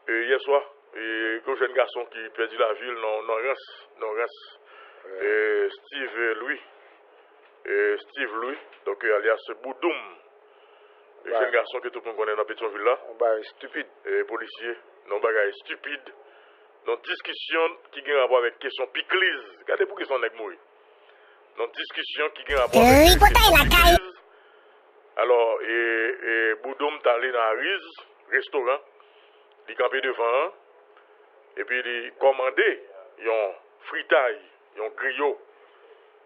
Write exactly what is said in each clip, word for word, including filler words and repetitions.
E, yè swa, e, gen yon jèn gason ki pèdi lavi l nan, nan rans, nan rans. E, Steve Louis. E, Steve Louis, donk, e, alyas Boudoum. E, jèn gason ke tout moun konnen nan Petyonvil la. Yon bagay estipid. E, polisye, nan yon bagay estipid. Nan diskisyon ki gen rapò avèk kesyon pikliz. Gade pou ki sa yon nèg mouri. Nan diskisyon ki gen rapò avèk kesyon pikliz. Alò, e, e, Boudoum t ale nan Ariz, restoran. Li kanpe devan an, epi li kòmande yon fritay, yon griyo.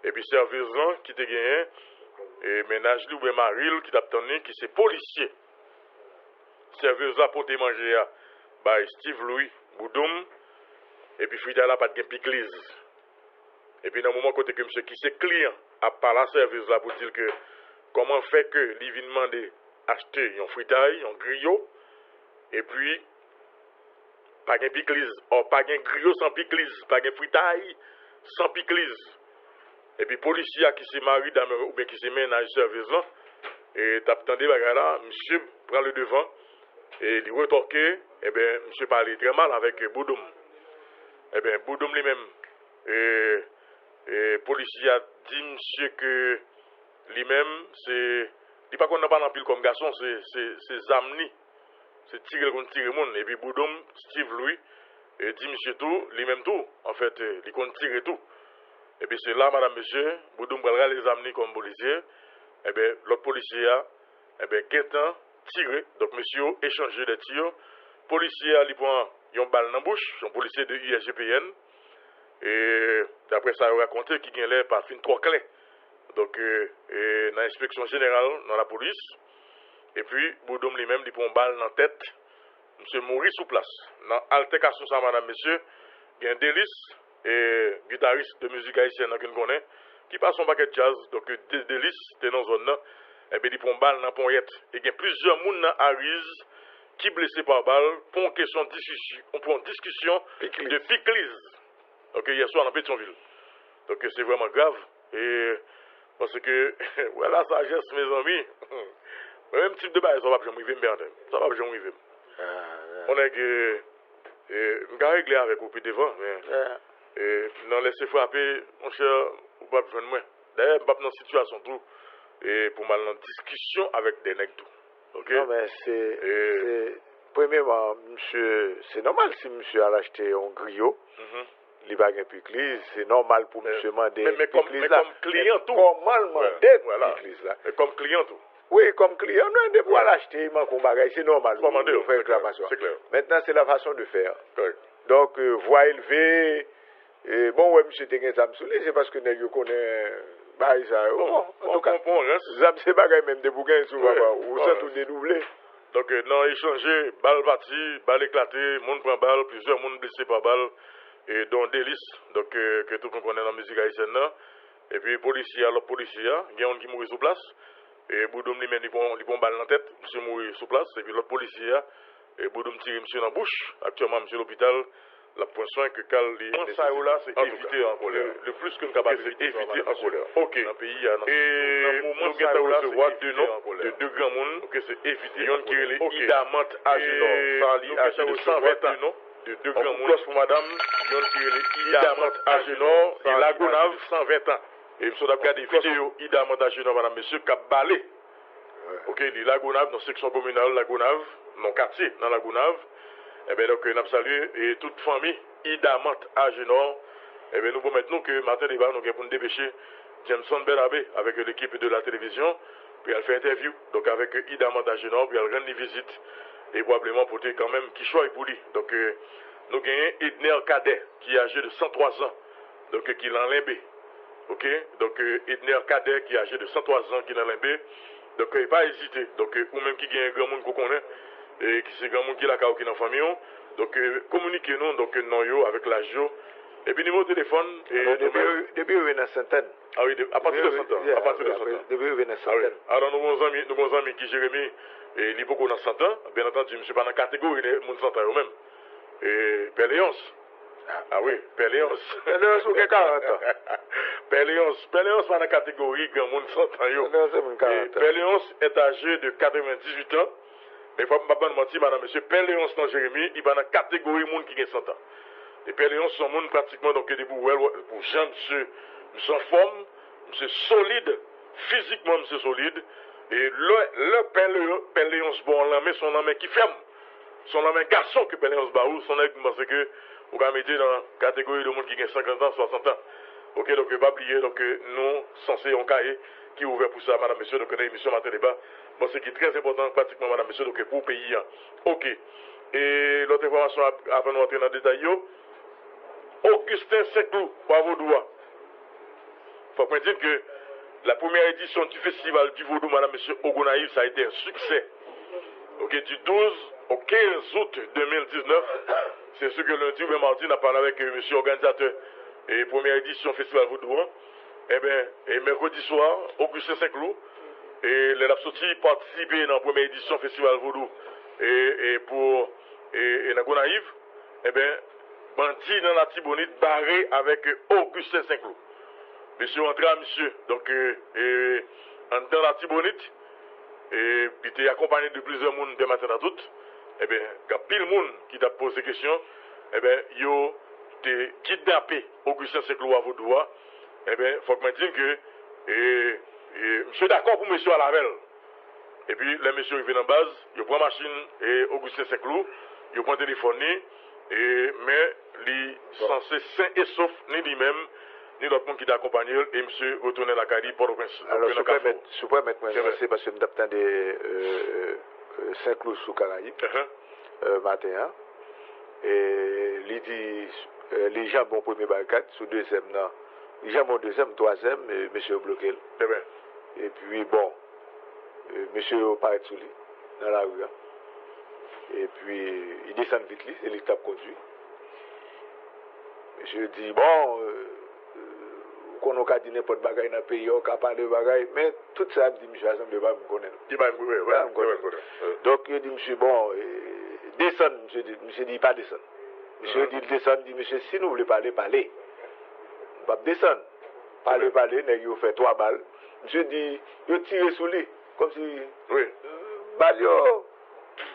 Epi sèvez lan ki te genyen, e, mennaj li oubyen mari l ki t ap tann li, ki se polisye. Sèvez la pote manje a bay Steve Louis Boudoum, epi fritay la pa t gen pikliz. Epi nan moman kote ke misye ki se kliyan ap pale a sèvez la pou di l ke kòman fè ke li vin mande achte yon fritay, yon griyo, epi pa gen pikliz, ò, pa gen griyo san pikliz, pa gen fritay san pikliz. Epi polisye a ki se mari dam oubyen ki se mennaj sèvez lan, e, t ap tande bagay la, misye pran le devan, e li retòke, ebyen, misye pale trè mal avèk Boudoum. Ebyen, Boudoum li menm, e, e, polisye a di misye ke li menm, se, li pa konn nan pale anpil kòm gason, se, se, se zam li. Se tire l konn tire moun. Epi Boudoum, Steve Louis, e, di misye tou, li menm tou, anfèt, e, li konn tire tou. Epi se la, madam, mesye, Boudoum pral rale zam li kòm polisye. Ebyen, lòt polisye a, ebyen, gentan tire. Donk, mesye yo echanje de tir. Polisye a, li pran yon bal nan bouch, yon polisye de I S G P N. E, daprè sa yo rakonte, ki genlè pa fin twò klè. Donk, e, e, nan enspeksyon jeneral, nan lapolis. Epi, Boudoum li menm, li pran yon bal nan tèt. Misye mouri sou plas. Nan altèkasyon sa, madam, mesye, gen Delis, e, gitaris de mizik ayisyèn nan ke n konnen, ki pase yon pakèt djaz, donk, De-, Delis te nan zòn nan, enben, li pran bal nan ponyèt. E gen plizyè moun nan Ariz ki blese pa bal pou yon kesyon diskisyon, pou yon diskisyon de pikliz. Ok, yè swa nan Petyonvil. Donk, se vrèman grav. E, paske, wè la sajès, mezanmi. Mwen menm tip de bagay sa w p ap janm rive m, Bènadè. Sa p ap janm rive m. Yon nèg, e, e, m ka regle avèk ou pi devan, men, e, nan lese frape, monchè, ou p ap jwenn mwen. Dayè, m p ap nan sitiyasyon tou, e, pou m al nan diskisyon avèk de nèg tou. Ok? Non, men se, se, premyeman, misye, se nòmal si misye al achte yon griyo, li pa gen pikliz, se nòmal pou misye mande pikliz la. Men kòm kliyan tou. Kòman l mande pikliz la? Men kòm kliyan tou. Wi, kòm kliyan, non, depi w al achte, manke yon bagay, se nòmal ou fè reklamasyon. Mentnan, se la fason de fè. Donk, e, vwa elve, e, bon, w wè misye te gen zam sou li, se paske nèg yo konnen bagay sa yo. Bon, antouka, zam se bagay menm, depi w genyen sou papa, ou santi w dedouble. Donk, e, nan echanje, bal pati, bal eklate, moun pran bal, plizyè moun blese pa bal, e, don Delis, donk, e, ke tout moun konnen nan mizik ayisyèn nan. Epi polisye a, lòt polisye a, gen youn ki mouri sou plas. E Boudoum li menm, li pran, li pran bal nan tèt, misye mouri sou plas. Epi lòt polisye a, e Boudoum tire misye nan bouch. Aktyèlman, misye lopital, l ap pran swen ke ka l li nesesite. Moman sa yo la, se evite an kòlè. Le plis ke n kapab evite an kòlè. Ok. Nan peyi a, nan moman sa yo la, se evite an kòlè. Ok, se evite an kòlè. Youn ki rele Idamant Agenor. Sa li aje de san ven tan. De de granmoun. Pou madanm, youn ki rele Idamant Agenor, li Lagonav, san ven tan. E m sot ap gade videyo Idamant Agenor, madanm, mesye, k ap bale. Ok, li Lagonav, nan seksyon kominal Lagonav, nan katye, nan Lagonav. Ebyen, donk, n ap salye, e tout fanmi Idamant Agenor. Ebyen, nou pwomèt nou ke maten deba, nou gen pou n depeche Jameson Bernabe avèk lekip de la télévision pou y al fè entèvyou, donk, avèk Idamant Agenor, pou y al rann li vizit e pwobableman pote kanmenm kichòy pou li. Donk, e, nou genyen Edner Cadet, ki aje de san twa zan, donk, ki nan Lenbe. Ok? Donk, e, Edner Cadet, ki aje de san twa zan, ki nan Lenbe. Donk, e, pa ezite. Donk, e, ou menm ki genyen granmoun ke w konnen, e ki se granmoun ki lakay ou, ki nan fanmi w, donk, e, kominike nou, donk, e, non yo avèk laj yo. Epi nimewo telefòn, e, depi, depi rive nan santèn. Ah wi, de, apati de santèn. Apati de santèn. Depi rive nan santèn. Ah wi. Alò, nou gon zanmi, nou gon zanmi ki Jeremi, e li poko nan santèn. Byen antandi, misye pa nan kategori de moun santèn yo menm. E Pè Leyons. Ah wi, Pè Leyons. Pè Leyons, ou gen karant an. Pè Leyons, Pè Leyons pa nan kategori granmoun santèn yo. Pè Leyons se moun karant an. Pè Leyons est âgé de quatre-vingt-dix-huit ans. E fò m pa ban nou manti, madanm, mesye, Pè Leyons nan Jeremi, li pa nan kategori moun ki gen san tan. E Pè Leyons se yon moun pratikman, donk, depi w wè l, pou jan misye, misye anfòm, misye solid, fizikman misye solid. E lè, lè Pè Leyo-, Pè Leyons ba w lanmen, se yon lanmen ki fèm. Se yon lanmen gason ke Pè Leyons ba ou, se yon nèg m panse ke ou ka mete nan kategori de moun ki gen senkant an, swasant an. Oke, donk, pa bliye, donk, nou sanse yon kaye ki ouvè pou sa, madanm, mesye, donk, nan emisyon Maten Deba. Bon, se ki trè enpòtan, pratikman, madanm, mesye, donk, pou peyi a. Oke. E lòt enfòmasyon ap-, avan nou antre nan detay yo, Augustin Saint-Cloud, wa vodou a. Fòk mwen di n ke la première édition du Festival du Vodou, madanm, mesye, au Gonayiv, ça a été un succès. Ok, du douze au quinze août deux mille dix-neuf, c'est sûr que lundi ou bien mardi, n ap pale avèk, euh, mesye òganizatè, e, premyè edisyon Festival Vodou an. Eben, e, mèkredi swa, Augustin Saint-Cloud, e, lè l ap soti patisipe nan premyè edisyon Festival Vodou, e, e, pou, e, e, nan Gonayiv, eben, bandi nan Latibonit bare avèk, e, Augustin Saint-Cloud. Mesye yo antre a misye, donk, e, e, anndan Latibonit, e, li te akonpanye de plizyè moun dè maten nan tout. Eben, gen anpil moun ki t ap poze kesyon, eben, yo te kidnape Augustin Saint-Cloud a vodou a. Eben, fòk mwen di n ke, e, e, misye dakò pou mesye yo al avè l. Epi, lè mesye yo rive nan baz, yo pran machin, e, Augustin Saint-Cloud, yo pran telefòn li, e, men li sanse sen e sof, ni li menm, ni lòt moun ki te akonpanye l, e misye retounen lakay li, Pòtoprens. Donk, alò, yo nan Kafou. Si w pèmèt mwen lanse, paske m t ap tande, euh, euh, Saint-Cloud sou Karayib, euh, maten an. E li di, euh, li janbe yon premye barikad, sou dezyèm nan, li janbe yon dezyèm, twazyèm, e mesye yo bloke l. Epi, bon, e mesye yo parèt sou li, nan lari a. Epi, li desann vit li, se li k t ap kondui. Mesye di, bon, euh, euh, ou konnen w ka di nenpòt bagay nan peyi a, w ka pale bagay, men tout sa y ap di misye a sanble pa menm konnen l. Li pa menm konnen, pa menm konnen. Donk, yo di misye, bon, euh, desann, misye di, misye di li pa desann. Misye di l desann, di, mesye, si nou vle pale, pale. M p ap desann. Pale, pale, nèg yo fè twa bal. Misye di, yo tire sou li, kòmsi, euh, bal yo,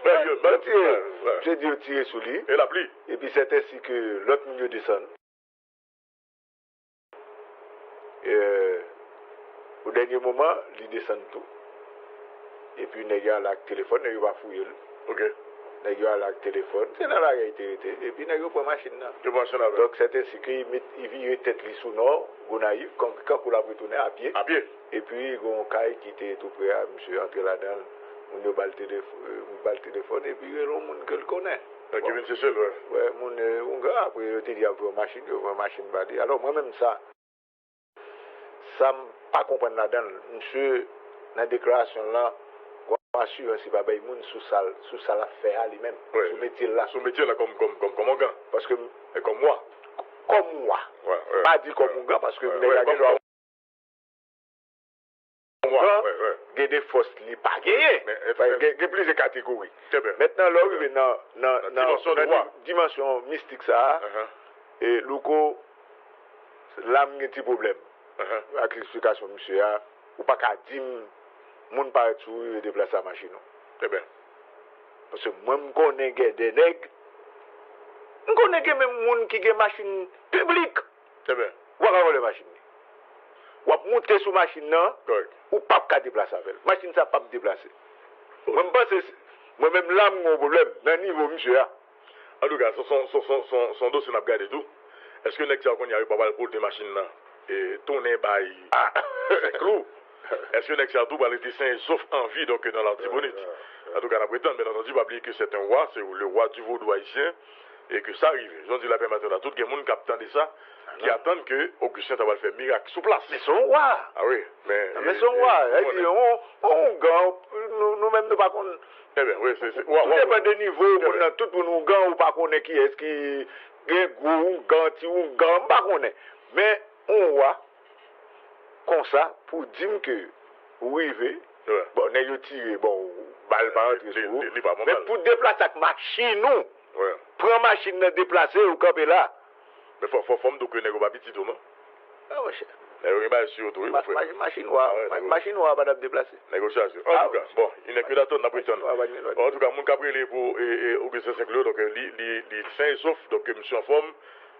bal yo, bal yo tire. Misye di yo tire sou li. E l ap li. Epi sètensi ke lòt moun yo desann. E, o dènye moman, li desann tou. Epi nèg yo ale ak telefòn, nèg yo pa fouye l. Ok. Nèg yo ale ak telefòn. Se nan lari a li te rete. Epi nèg yo pran machin nan. Yo pran machin avè l. Donk, sètensi ke li met, li vire tèt li sou nò, Gonayiv, kan-, kankou l ap retounen a pye. A pye. Epi, gen yon kay ki te tou pre a, misye antre ladan l. Moun yo ba l telef-, euh, moun ba l telefòn, epi rele yon moun ke l konnen. Ki vin chèche l, wè. Wè, moun, euh, oungan, apre yo te di y ap voye yon machin, yo voye yon machin ba li. Alò, mwen menm sa, sa m pa konprann ladan l. Misye, nan deklarasyon l lan, gon asirans li pa bay moun sou sa l, sou sa l ap fè a li menm, sou metye l la. Sou metye l la kòm, kòm, kòm, kòm oungan. Paske m, e kòm wa. Kòm wa. Pa di kòm oungan, paske nèg la gen dwa gen de fòs li pa genyen. Gen, gen plizyè kategori. Mentnan, lè w rive nan, nan, nan, nan dimansyon mistik sa a, e, Louko, la m gen ti pwoblèm ak eksplikasyon misye a. Ou pa ka di m, moun parèt sou ou, yo deplase a machin ou. Paske mwen, m konnen gen de nèg, m konnen gen menm moun ki gen machin piblik. Ou pa ka vòlè machin li. W ap moute sou machin nan, ou p ap ka deplase avè l. Machin sa p ap deplase. Mwen, m panse, mwen menm la, m gen yon pwoblèm nan nivo misye a. Antouka, se, se, se, se, se, se yon dosye n ap gade tou. Èske nèg sa yo kounye a yo pa pral pote machin nan, e, tounen bay Senklou? Èske nèg sa yo tou pral rete sen e sof an vi, donk, nan Latibonit? Antouka, n ap retann, bien entendu, pa bliye ke c'est un roi, c'est le roi du vodou haïtien, e ke sa rive. Jan w di l la, Pè Maten la, tout gen moun k ap tande sa, ki atann ke Augustin ta pral fè mirak sou plas. Men se yon wa. A wi, men, men se yon wa. Sa di, yon, yon oungan, nou, nou menm nou pa konn. Ebyen, wi, se, se, wa, wa, tout depann de nivo moun nan, tout moun oungan, ou pa konnen kiyès ki gen gwo oungan, ti oungan, m pa konnen. Men yon wa, konsa, pou di m ke ou rive, bon, nèg yo tire, bon, bal pa rantre sou ou. Men pou deplase ak machin ou, pran machin nan, deplase, ou kanpe la. Men fò, fò, fò m di w ke nèg yo pa piti tou, non? A, monchè. Nèg yo gen bagay sou yo tou, wi, mon frè. Machin nwa, machin nwa pa t ap deplase. Nègosyasyon. Antouka, bon, il n'est que d'attendre, n ap retann. Antouka, moun k ap rele pou Augustin St. Clair, donk, li, li, li sen e sof, donk, misye anfòm,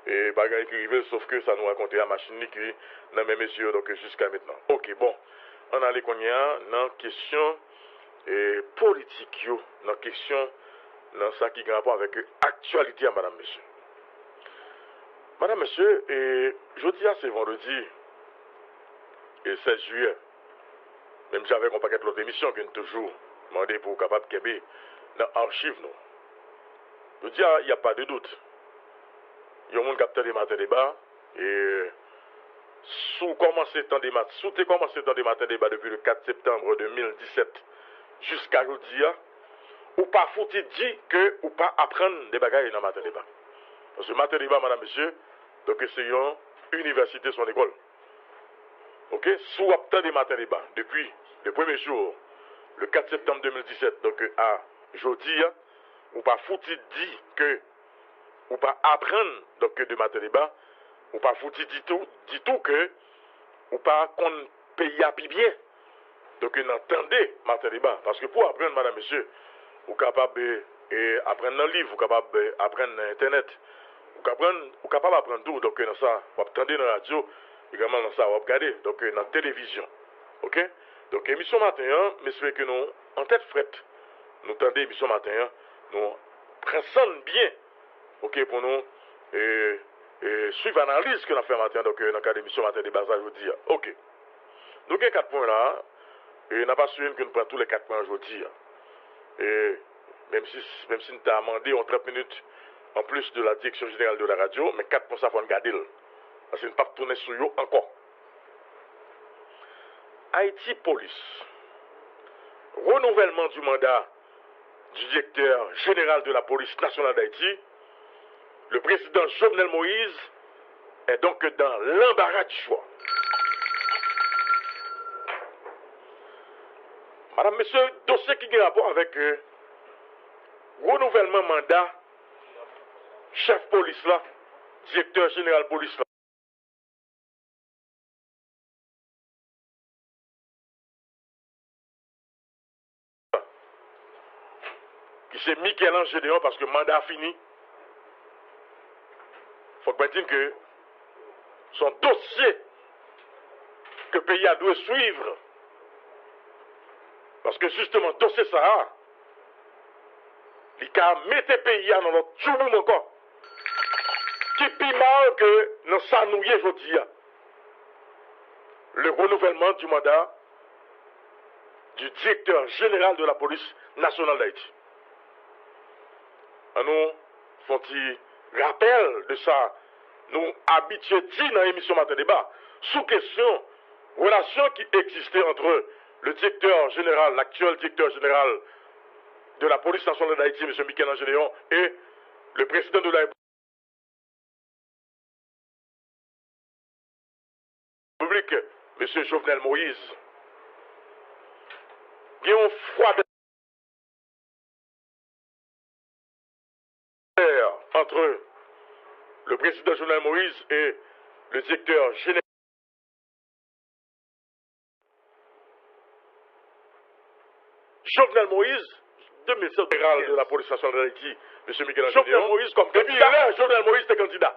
e bagay ki rive l, sof ke sa nou rakonte a, machin li ki nan men mesye yo, donk, jiska mentnan. Oke, bon, ann ale kounye a nan kesyon e, politik yo, nan kesyon, nan sa ki gen rapò avèk aktyalite a, madanm, mesye. Madanm, mesye, e, jodi a se vandredi, e, sèz jiyè. Menm jan avèk yon pakèt lòt emisyon ke n toujou mande pou w kapab kenbe nan achiv nou. Jodi a, y a pas de doute. Yon moun k ap tande Maten Deba, e, si w kòmanse tande mat-, si w te kòmanse tande Maten Deba depi le kat septanm de mil disèt jiska jodi a, ou pa fouti di ke ou pa aprann de bagay nan Maten Deba. Paske Maten Deba, madanm, mesye, donk se yon inivèsite, se yon lekòl. Oke? Si w ap tande Maten Deba depi le premye jou, le kat septanm de mil disèt, donk a jodi a, ou pa fouti di ke ou pa aprann, donk, de Maten Deba, ou pa fouti ditou, ditou ke ou pa konn peyi a pi byen. Donk, nan tande Maten Deba, paske pou aprann, madanm, mesye, ou kapab, e, e, aprann nan liv, ou kapab, e, aprann nan entènèt, ou kapab, ou kapab aprann tou, donk, nan sa w ap tande nan radyo, egalman nan sa w ap gade, donk, nan televizyon. Oke? Donk, emisyon maten an, m espere ke nou an tèt frèt, nou tande emisyon maten an, nou pran san n byen, oke, pou nou, e, e, swiv analiz ke n ap fè maten an, donk, e, nan kad emisyon Maten Deba sa jodi a. Oke. Nou gen kat pwen la, e n ap asire n ke n pran tou lè kat pwen an jodi a. E menm si, menm si n ta mande yon trant minit an plis de la Direction Générale de la Radio, men kat pwen sa fò n gade l. Paske n p ap tounen sou yo ankò. Haïti Police. Renouvellement du mandat du directeur général de la police nationale d'Haïti, le président Jovenel Moïse est donc dans l'embarras du choix. Madanm, mesye, dosye ki gen rapò avèk, e, renouvèlman manda chèf polis la, direktè jeneral polis la, ki se Michel-Ange Gédéon, paske manda a fini. Fòk mwen di n ke se yon dosye ke peyi a dwe swiv. Paske jisteman, dosye sa a, li ka mete peyi a nan lòt tchouboum ankò. Ki pi mal ke nan sa nou ye jodi a. Le renouvèlman du mandat du directeur général de la police nationale d'Haïti. An nou fè yon ti rapèl de sa nou abitye di nan emisyon Maten Deba sou kesyon relasyon ki egziste entre le directeur général, l'actuel directeur général de la police nationale d'Haïti, mesye Michel-Ange Gédéon, et le président de la République, mesye Jovenel Moïse. Gen yon fwadè entre le président Jovenel Moïse et le directeur général Jovenel Moïse, de mil sèz, jeneral de la polis nasyonal d'Ayiti, mesye Michel-Ange Jovenel Moïse kòm kandida. Depi lè Jovenel Moïse te kandida,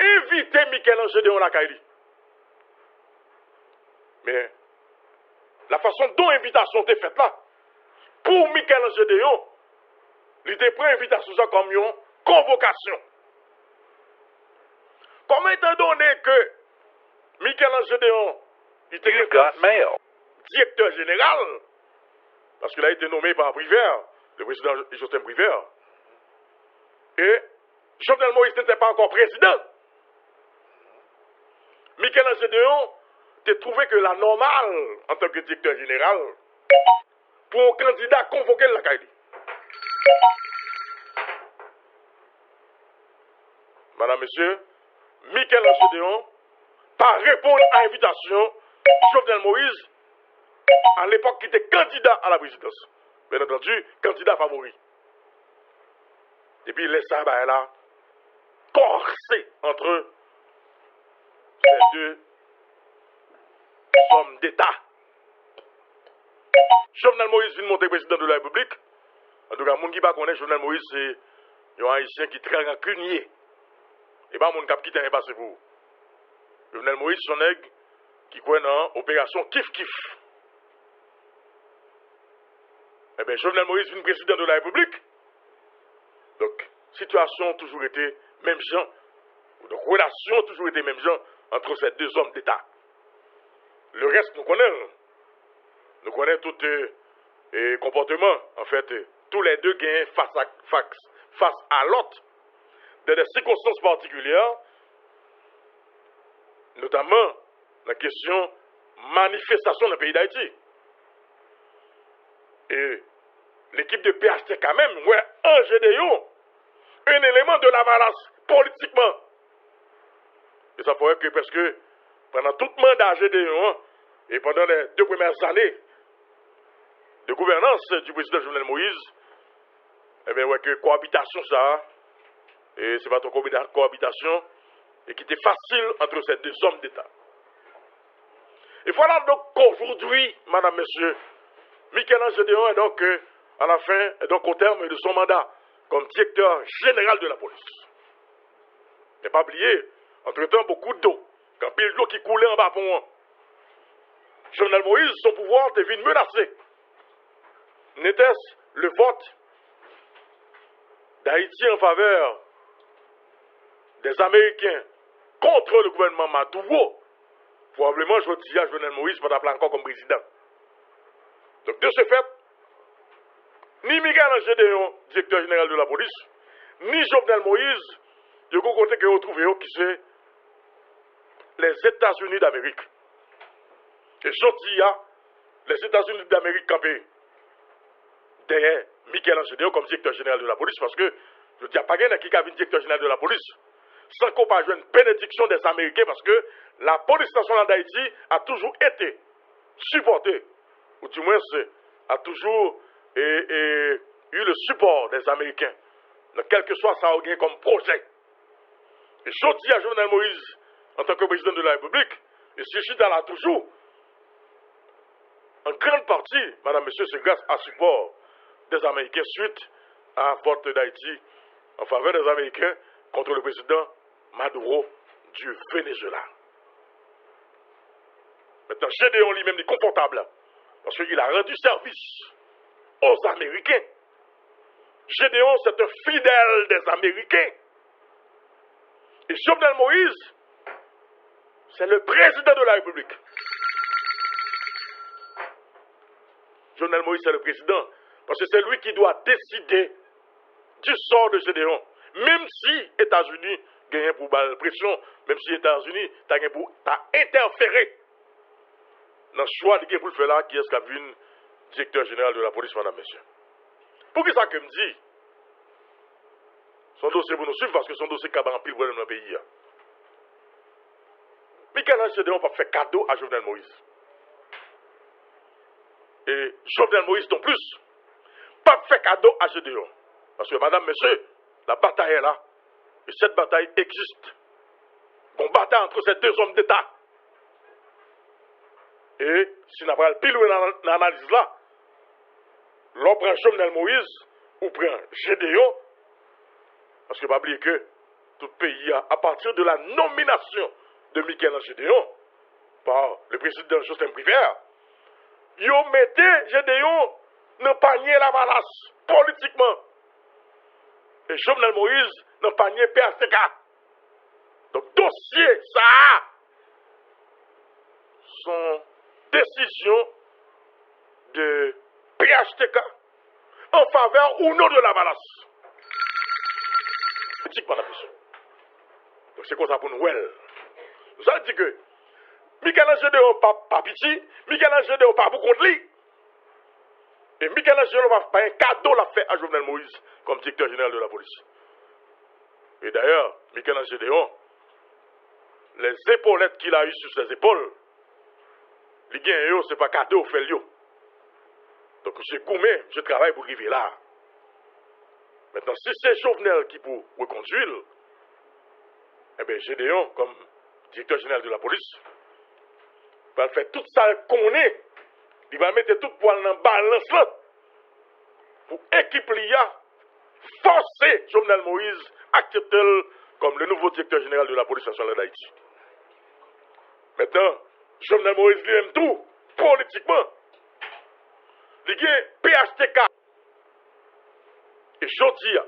envite Michel-Ange Gédéon lakay li. Men, la fason dont envitasyon te fèt la, pou Michel-Ange Gédéon, li te pran envitasyon sa kòm yon konvokasyon. Kòm etandone ke Michel-Ange Gédéon, li te gen direktè jeneral, parce qu'il a été nommé par Privert, le président Jocelyn Privert, et Jovenel Moïse n'était pas encore président. Michel-Ange Gédéon te trouvé que la normal, en tant que directeur général, pou yon kandida konvoke l lakay li. Madanm, mesye, Michel-Ange Gédéon pa reponn a envitasyon Jovenel Moïse, a lepòk ki te kandida a la prezidans. Bien entendu, kandida favori. Depi lè sa, bagay la kòse entre ces deux zòm deta. Jovenel Moïse vin monte prezidan de la Repiblik. Antouka, moun ki pa konnen, Jovenel Moïse se yon Ayisyen ki trè rankinye. E pa moun k ap kite anyen pase pou ou. Jovenel Moïse se yon nèg ki kwè nan operasyon kif kif. Ebyen, Jovenel Moïse vin prezidan de la Repiblik. Donk, sitiyasyon an toujou rete menm jan. Donk, relasyon an toujou rete menm jan entre ces deux hommes d'État. Le reste, nou konnen l. Nou konnen tout e, e, konpòteman. Anfèt, e, tou lè de genyen fas a, fas, fas a lòt. Dans des circonstances particulières, notamman nan kesyon manifestasyon nan peyi Dayiti. E lekip de P H T K menm wè an Gédéon un élément de lavalas politikman. E sa fè wè ke prèske pandan tout manda Gédéon an e pandan les deux premières années de gouvernance du président Jovenel Moïse, ebyen, wè ke koabitasyon sa a, e se pa t yon koabita-, koabitasyon e ki te fasil entre ces deux hommes d'État. Et voilà donc qu'aujourd'hui, madame, monsieur, Michel-Ange Gédéon est donc, euh, à la fin, est donc au terme de son mandat comme directeur général de la police. Men pa bliye, antretan, beaucoup d'eau, gen anpil dlo ki koule anba pon an. Jovenel Moïse, son pouvwa te vin menase. N'était-ce le vote d'Haïti en faveur des Américains contre le gouvernement Maduro, probablement, jodi a, Jovenel Moïse pa t ap la ankò kòm prezidan. Donk, de ce fait, ni Michel-Ange Gédéon, direktè jeneral de la polis, ni Jovenel Moïse, yo gon kote ke yo twouve yo ki se Lèzetazini Damerik. E jodi a, Lèzetazini Damerik kanpe dèyè Michel-Ange Gédéon kòm direktè jeneral de la polis, paske jodi a pa gen nèg ki ka vin direktè jeneral de la polis san ke w pa jwenn benediksyon des Américains, paske la police nationale d'Haïti a toujours été supportée, ou du moins a toujours et, et eu le support des Américains nan kèlkeswa sa yo gen kòm pwojè. E jodi a, Jovenel Moïse, antanke prezidan de la Repiblik, e si chita la toujou, en grande partie, madame, monsieur, c'est grâce à support des Américains suite à vote d'Haïti en faveur des Américains contre le président Maduro du Venezuela. Maintenant, Gédéon lui-même, il est confortable parce qu'il a rendu service aux Américains. Gédéon, c'est un fidèle des Américains. Et Jovenel Moïse, c'est le président de la République. Jovenel Moïse, c'est le président. Parce que c'est lui qui doit décider du sort de Gédéon. Menm si Etazini genyen pou ba l presyon, menm si Etazini ta gen pou ta entèfere nan chwa li gen pou l fè la, kiyès k ap vin direktè jeneral de la polis, madam, mesye. Poukisa ke m di se yon dosye pou nou swiv, paske se yon dosye ki ka bay anpil pwoblèm nan peyi a. Michel-Ange Gédéon p ap fè kado a Jovenel Moïse. E Jovenel Moïse non plus p ap fè kado a Gédéon. Paske, madam, mesye, la bataille est là. Et cette bataille existe. Gon batay entre ces deux hommes d'État. E si n ap al pi lwen nan, nan analiz la, lè w pran Jovenel Moïse, ou pran Gédéon, paske pa bliye ke tout peyi a, à partir de la nomination de Michel-Ange Gédéon par le président Jocelyn Privert, yo mete Gédéon nan panye lavalas politikman. E Jovenel Moïse nan panye P H T K. Donk, dosye sa a, se yon desizyon de P H T K an favè ou non de Lavalas. Politik, madam, mesye. Donk, se konsa pou nou wè l. Sa vle di ke Michel-Ange Gédéon pa, pa piti, Michel-Ange Gédéon pa pou kont li. E Michel-Ange Gédéon pa, pa gen kado l ap fè a Jovenel Moïse kòm direktè jeneral de la polis. Et d'ailleurs, Michel-Ange Gédéon, les épaulettes qu'il a eues sur ses épaules, li genyen yo, se pa kado yo fè l yo. Donk, misye goumen, misye travay pou l rive la. Mentnan, si se Jovenel ki pou rekondui l, enben, Gédéon, kòm direktè jeneral de la polis, Pral fè tout sa l konnen. Li pral mete tout pwa l nan balans lan pou ekip li a fòse Jovenel Moïse aksepte l kòm le nouveau directeur général de la police nationale d'Haïti. Mentnan, Jovenel Moïse li menm tou, politikman, li gen P H T K. E jodi a,